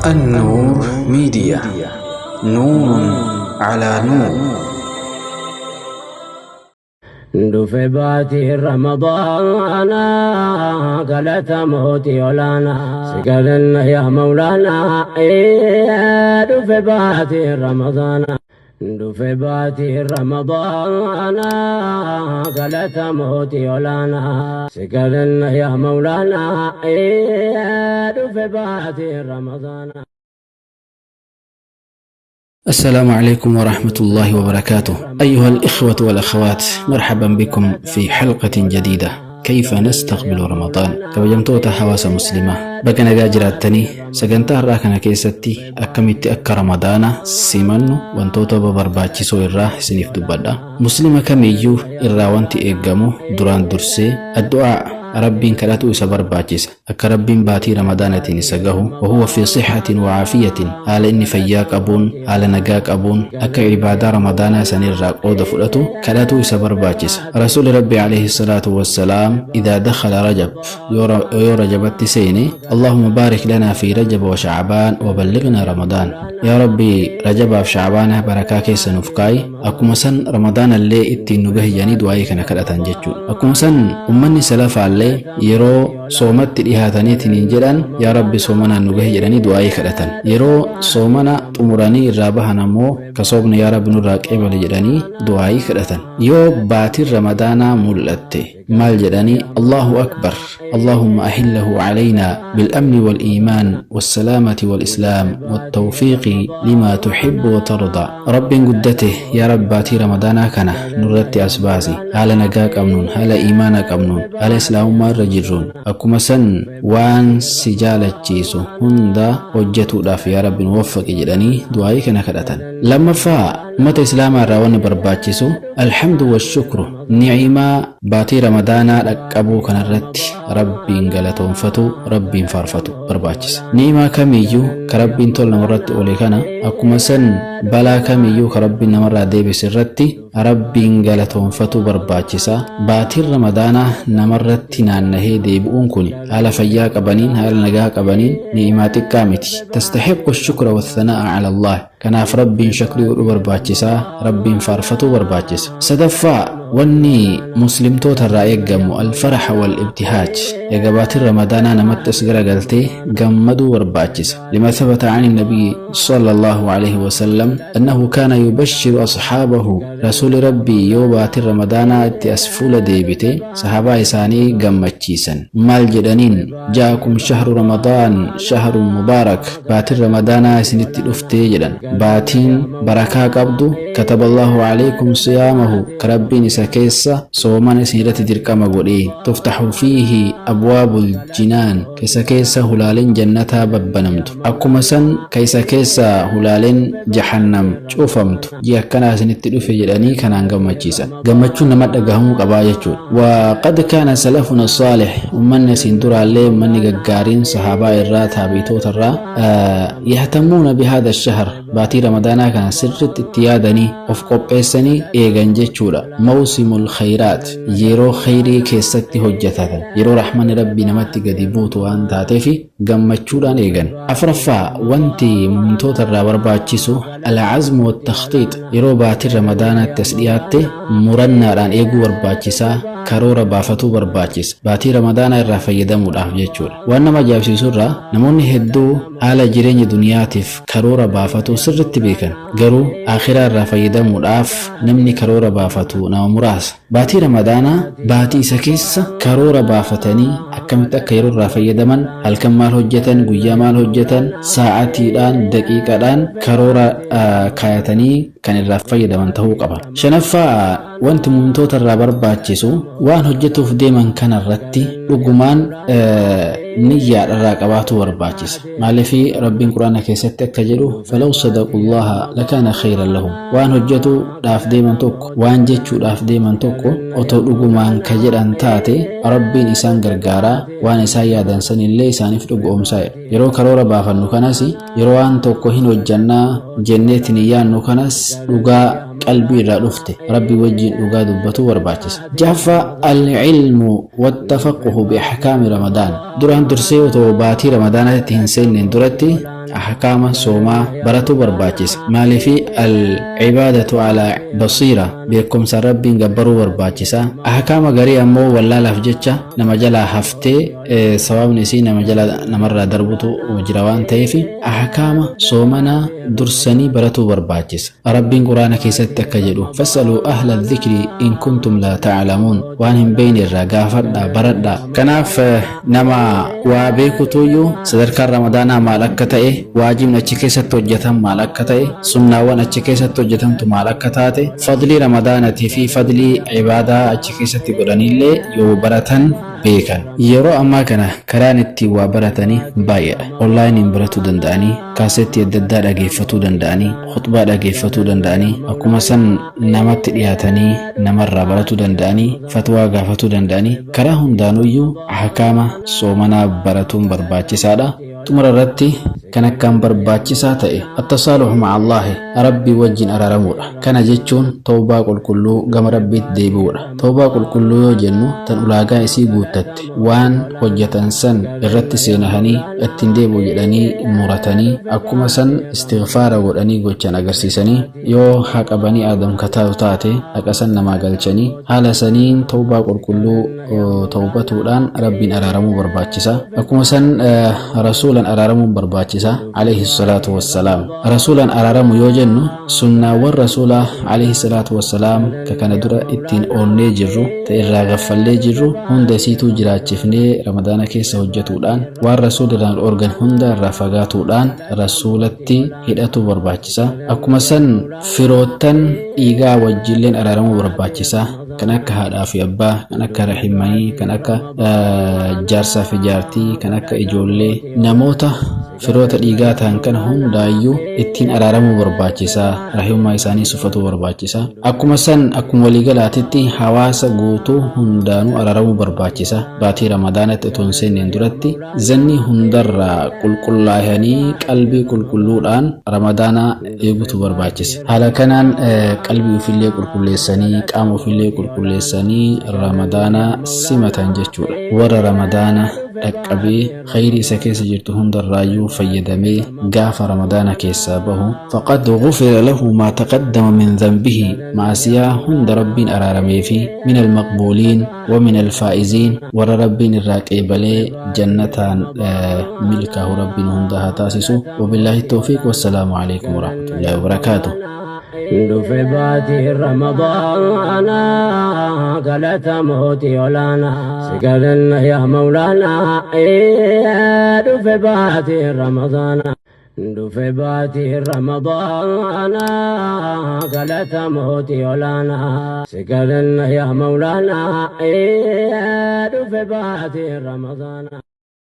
النور ميديا نور على نور. Dhufe baatiin Ramadaana, galata mootii olaanaa, si galanna yaa Mawlaanaa. Dhufe baatiin Ramadaana, dhufe baatiin Ramadaana, galata mootii olaanaa, si galanna yaa Mawlaanaa. Dhufe baatiin Ramadaana. السلام عليكم ورحمة الله وبركاته. أيها الإخوة والأخوات، مرحبا بكم في حلقة جديدة، كيف نستقبل رمضان. Kabajamtoota hawaasa muslimaa, baga nagaa jiraattanii. Sagantaa har'aa kana keessatti akkamitti akka Ramadaana simannu wantoota barbaachisoo irraa isiniif dubbadha. Muslima kamiyyuu irraa wanti eeggamu duraan dursee addu'aa, Rabbiin kadhatu isa barbaachisa, akka Rabbiin baatii Ramadaanatiin isa gahu, وهو في صحة وعافية, haala inni fayyaa qabuun, haala nagaa qabuun akka ibaadaa Ramadaanaa sanirraa qooda fudhatu kadhatu isa barbaachisa. Rasuuli Rabbi عليه الصلاة والسلام إذا دخل رجب, yoo Rajabatti seene, اللهم بارك لنا في رجب وشعبان وبلغنا رمضان. Yaa Rabbi, Rajabaaf Shacbaana barakaa keessa nuuf kaayi, akkuma san Ramadaanallee ittiin nu gahi jedhanii du'aayii kana kadhatan jechuudha. Akkuma san ummanni salafaallee yeroo soomatti dhihaataniitiin jedhan, "Yaa Rabbi, soomanaan nu gahi" jedhanii du'aayii kadhatan. Yeroo soomana xumuranii irraa bahan ammoo, "Ka soomne yaa Rabbi nurraa qeebale" jedhanii du'aayii kadhatan. Yoo baatiin Ramadaanaa mul'atte maal jedhanii? الله أكبر، اللهم أهله علينا بالأمن والإيمان والسلامة والإسلام والتوفيق لما تحب وترضى. Rabbiin guddate, yaa Rabbi, baatii Ramadaanaa kana nurratti as baasi, haala nagaa qabnuun, haala iimaana qabnuun, haala islaamummaa irra jirruun, akkuma san waan si jaalachiisu hunda hojjetuudhaaf yaa Rabbi nu waffaqi jedhanii du'aayii kana kadhatan. Lammaffaa, ummata islaamaa irraa wanni barbaachisu الحمد والشكر, ni'imaa baatii Ramadaanaa dhaqqabuu kanarratti Rabbiin galatoonfatu, Rabbiin faarfatu barbaachisa. Ni'imaa kamiyyuu ka Rabbiin tol namarratti oole kana, akkuma san balaa kamiyyuu ka Rabbiin namarraa deebise irratti Rabbiin galatoonfatu barbaachisa. Baatiin Ramadaanaa namarratti naannahee deebi'uun kun haala fayyaa qabaniin, haala nagaa qabaniin, ni'imaa xiqqaa miti. تستحق الشكر والثناء على الله. Kanaaf Rabbiin shakrii godhuu barbaachisaa, Rabbiin faarfatuu barbaachisa. Sadaffaa, wanni muslimtoota irraa eeggamu الفرح والابتهاج. Eega baatiin Ramadaanaa namatti as garagaltee gammaduu barbaachisa. لما ثبت عن النبي صلى الله عليه وسلم أنه كان يبشر أصحابه. Rasuuli Rabbii yoo baatiin Ramadaanaa itti as fuula deebite sahabaa isaanii gammachiisan. Maal jedhaniin? جاءكم شهر رمضان، شهر مبارك. Baatiin Ramadaanaa isinitti dhuftee jedhan, baatiin barakaa qabdu. كتب الله عليكم صيامه, ka Rabbiin isa keessa soomana isin irratti dirqama godhee. تفتح فيه أبواب الجنان, ka isa keessa hulaaleen jannataa babbanamtu, akkuma san ka isa keessa hulaaleen jahannam cufamtu, ji'a akkanaa isinitti dhufe jedhanii kanaan gammachiisan. Gammachuun nama dhagahamuu qabaa jechuudha. وقد كان سلفنا الصالح, ummanni isin duraallee, ummanni gaggaariin sahaabaa irraa, taabiitoota irraa, يهتمون بهذا الشهر, baatii Ramadaanaa kana sirritti itti yaadanii of qopheessanii eegan jechuudha. موسم الخيرات, yeroo khayrii keessatti hojjetatan, yeroo rahmanni Rabbii namatti gadi buutu waan taateef gammachuudhaan eegan. Afraffaa, wanti mumintoota irraa barbaachisu العزم والتخطيط. Yeroo baatiin Ramadaanaatti as dhiyaatte murannaadhaan eeguu barbaachisaa, karoora baafatuu barbaachisa, baatii Ramadaanaa irraa fayyadamuudhaaf jechuudha. Waan nama ajaa'ibsiisu irraa namoonni hedduu haala jireenya duniyaatiif karoora baafatu sirritti beekan, garuu akhiraa irraa fayyadamuudhaaf namni karoora baafatu nama muraasa. Baatii Ramadaanaa baatii isa keessa karoora baafatanii akkamitti akka yeroo irraa fayyadaman, halkan maal hojjetan, guyyaa maal hojjetan, sa'atiidhaan, daqiiqaadhaan karoora kaayatanii kan irraa fayyadaman ta'uu qaba. Shanaffaa, wanti muumtoota irraa barbaachisu waan hojjetuuf deeman kana irratti dhugumaan niyyaadha irraa qabaatu barbaachisa. Maaliif? Rabbiin Quraana keessatti akka jedhu, فلو صدقوا الله لكان خيرا لهم. Waan hojjetuudhaaf deeman tokko, waan jechuudhaaf deeman tokko otoo dhugumaan ka jedhan taate, Rabbiin isaan gargaaraa, waan isaan yaadan sanillee isaaniif dhugoomsaa. Yeroo karoora baafannu kanas, yeroo waan tokko hin hojjannaa jenneetiin yaannu kanas, dhugaa qalbii irraa dhufte Rabbi wajjiin dhugaa dubbatu barbaachisa. Jaffaa, العلم والتفقه بأحكام رمضان. Duraan dursee otoo baatii Ramadaanaatti hin seenneen duratti Ahkaama soomaa baratuu barbaachisa. Maaliifi al-cibaadatu alaa basiira, beekumsa Rabbiin gabbaruu barbaachisa. Ahkaama garii ammoo wallaalaaf jecha nama jalaa haftee sababni isii nama jala namarraa darbutu jira waan ta'eef ahkaama soomanaa dursanii baratuu barbaachisa. Rabbiin Quraana keessatti akka jedhu, fas'aluu ahla dhikri in kuntum laa ta'lamuun, waan hin beekne irraa gaafadhaa baradhaa. Kanaaf nama waa beekutuyyuu sadarkaan Ramadaanaa maal akka ta'e, waajibni achi keessatti hojjetan maal akka ta'e, sunnaawwan achi keessatti hojjetamtu maal akka taate, fadlii Ramadaanatii fi fadlii ibaadaa achi keessatti godhanillee yoo baratan beekan. Yeroo ammaa kana karaan ittiin waa baratanii baay'eedha. Onlaayiniin baratuu danda'anii, kaasettii adda addaa dhageeffatuu danda'anii, khutbaa dhageeffatuu danda'anii, akkuma san namatti dhiyaatanii namarraa baratuu danda'anii, fatwaa gaafatuu danda'anii, karaa hundaanuyyuu ahkaama soomanaa baratuun barbaachisaadha. Xumura irratti kan akkaan barbaachisaa ta'e attasaaluhu ma'a Allaahi, Rabbii wajjin araaramuudha. Kana jechuun tawbaa qulqulluu gama Rabbiitti deebi'uudha. Tawbaa qulqulluu yoo jennu tan ulaagaa isii guuttatte, waan hojjatan san irratti seenahanii ittiin deebi'u jedhanii muratanii, akkuma san istighfaara godhanii gochaan agarsiisanii, yoo haqa banii Aadam ka taatu taate haqa san namaa galchanii, haala saniin tawbaa qulqulluu tawbatuudhaan Rabbiin araaramuu barbaachisa. Akkuma san rasuulan araaramuun barbaachisa alayhi salaatu wassalaam. Rasuulan araaramu yoo jennu sunnaawwan rasuulaa alayhi salaatu wassalaam ka kana dura ittiin oolnee jirru, ta irraa gaffallee jirru hunda isiituu jiraachifnee Ramadaana keessa hojjetuudhaan, waan rasuulirraan organ hunda irraa fagaatuudhaan rasuulatti hidhatuu barbaachisa. Akkuma san firoottan dhiigaa wajjilleen araaramuu barbaachisa. Kan akka haadhaa fi abbaa, kan akka rahimmanii, kan akka jaarsaa fi jaartii, kan akka ijoollee, namoota firoota dhiigaa ta'an kana hundaayyuu ittiin araaramuu barbaachisa. Rahimummaa isaanii suffatuu barbaachisa. Akkuma san akkuma waliigalaatitti hawaasa guutuu hundaanuu araaramuu barbaachisa. Baatii Ramadaanatti otoo hin seenneen duratti zanni hundarraa qulqullaahanii qalbii qulqulluudhaan Ramadaana eegutu barbaachisa. Haala kanaan qalbii ofiillee qulqulleessanii qaama ofiillee qulqulleessanii Ramadaana simatan jechuudha. Warra Ramadaana dhaqqabee khayrii isa keessa jirtu hundarraayyuu fayyadamee gaafa Ramadaana keessaa bahu, faqad ghufira lahu maa taqaddama min dhanbihi, ma'asiyaa hunda Rabbiin araarameefi, min almaqbuuliin wa min alfaa'iziin, warra Rabbiin irraa qeebalee jannataan milkaahu Rabbiin hunda haa taasisu. Wabillaahi tawfiiq, wassalaamu alaikum warahmatullaahi wabarakaatuh. Dhufe baatii Ramadaana, galata mootii olaanaa, si galanna yaa Mawlaanaa. Dhufe baatii Ramadaana, dhufe baatii Ramadaana, galata mootii olaanaa, si galanna yaa Mawlaanaa. Dhufe baatii Ramadaana.